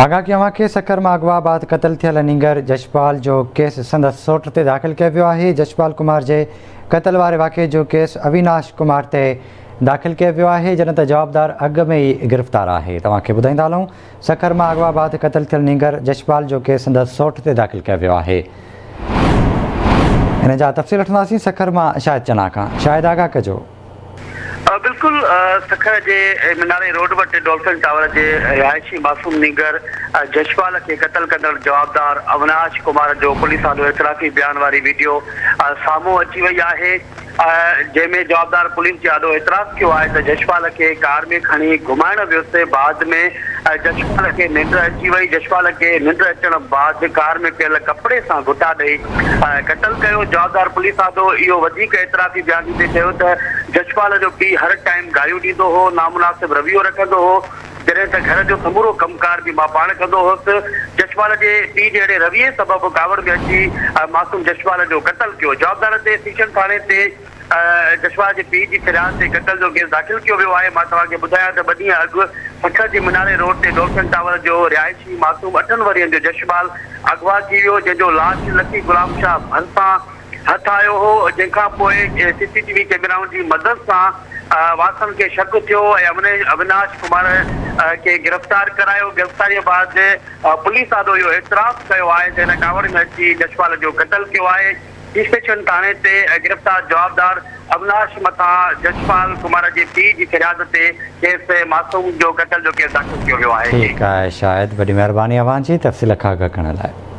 آگاهه اوهان کي سکر مان اغوا بعد قتل ٿيل نينگر جشپال جو ڪيس سندس سوٽ تي داخل ڪيو ويو آهي. جشپال ڪمار جي قتل واري واقعي جو ڪيس اويناش ڪمار تي داخل ڪيو ويو آهي جڏهن ته جوابدار اڳ ۾ ئي گرفتار آهي. توهان کي ٻڌائيندا هلون سکر مان اغوا بعد قتل ٿيل نينگر جشپال جو ڪيس سندس سوٽ تي داخل ڪيو ويو آهي. ان جا تفصيل وٺنداسين سکر مان شاهد چنا کان. شاهد آگاهه ڪجو. بلڪل سکر جي مناري روڊ وٽ ڊولفن ٽاور جي رهائشي معصوم نينگر جشپال کي قتل ڪندڙ جوابدار اوناش ڪمار جو پوليس آڏو اعترافي بيان واري ويڊيو سامهون اچي وئي آهي جنهن ۾ جوابدار پوليس جي آڏو اعتراف ڪيو آهي ته جشپال کي ڪار ۾ کڻي گهمائڻ ويس بعد ۾ جشپال کي ننڊ اچي وئي جشپال کي ننڊ اچڻ بعد ڪار ۾ پيل ڪپڙي سان گهٽا ڏئي قتل ڪيو، جوابدار پوليس آڏو اهو وڌيڪ اعترافي بيان ڏيندي چيو ته جشپال جو پيء هر ٽائيم گاريون ڏيندو هو، نامناسب رويو رکندو هو، جڏهن ته گهر جو سمورو ڪم ڪار به مان پاڻ ڪندو هوس، جشپال جي پيء جي اهڙي رويي سبب ڪاوڙ ۾ اچي معصوم جشپال جو قتل ڪيو، جوابدار تي سيشن ٿاڻي تي جشپال جي پيء جي فرياد تي قتل جو ڪيس داخل ڪيو ويو آهي، مان توهان کي ٻڌايان ته ٻه ڏينهن اڳ سکر جي مناري روڊ تي ڊولفن ٽاور جو رهائشي معصوم اٺن ورهين جو جشپال اغوا ٿي ويو، جنهن جو لاش لکي غلام شاهه ڀرسان هٿ آيو هو، جنهن کان پوء سي سي ٽي وي ڪئميرائن جي مدد سان وارثن کي شڪ ٿيو ۽ اويناش ڪمار کي گرفتار ڪرايو، گرفتاري بعد پوليس آڏو اهو اعتراف ڪيو آهي ته هن ڪاوڙ ۾ اچي جشپال جو قتل ڪيو آهي. اسٽيشن ٿاڻي تي گرفتار جوابدار اوناش مٿان جشپال ڪمار جي پيء جي فرياد تي ڪيس معصوم جو قتل جو ڪيس داخل ڪيو ويو آهي. ٺيڪ آهي شاهد وڏي مهرباني اوهان جي تفصيل کان آگاهه ڪرڻ لاء.